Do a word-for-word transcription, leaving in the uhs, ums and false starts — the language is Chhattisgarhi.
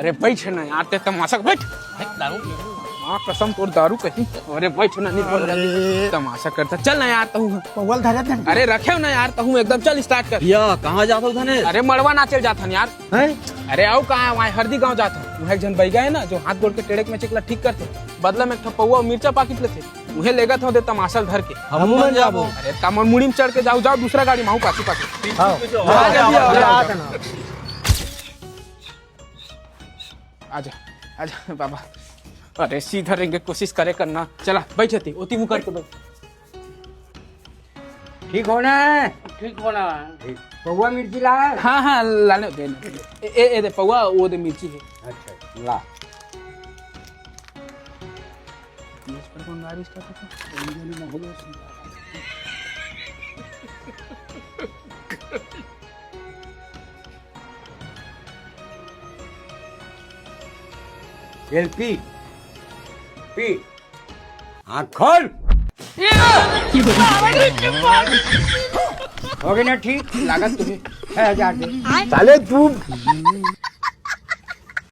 अरे बैठ ना यार, ते तमाशा बैठ। बैठ, दारू पी। माँ कसम तोर दारू कहीं। अरे बैठ ना, नहीं बोल जल्दी। तमाशा करता, चल ना यार तहूँ। पौवा ल धरे धन। अरे रखे ना यार तहूँ, एकदम चल स्टार्ट कर। या, कहाँ जात हो धने? अरे मड़वा नाचे जात हन यार। हैं? अरे आओ कहाँ, वहाँ हरदी गाँव जात हन। वहाँ एक झन बैगा है ना, जो हाथ गोड़ के टेड़े के में चिकला ठीक करते। बदला में एक ठो पौवा अउ मिर्चा पाकिट लेथे। उहे लेगत हो दे तमाशा ल धर के। हमू मन जाबो। अरे तमन मुड़ी में चढ़ के जाओ, जाओ दूसरा गाड़ी में, आऊ पाछू पाछू। आओ। आओ, आओ, आओ, आओ। आजा, आजा बाबा। अरे सीधा रेंगे कोशिश करे करना। चला बैठ जाती, ओती मुँह करके बैठ। ठीक होना है। ठीक होना है। ठीक। पौवा मिर्ची ला। हाँ, हाँ, लाने दे, दे। ए, ए, ए दे पौवा, वो दे मिर्ची है। अच्छा, ला। एल पी, पी। आँख खोल। हो गई ना ठीक? लागत तुम्हें छह हजार दे। साले तू।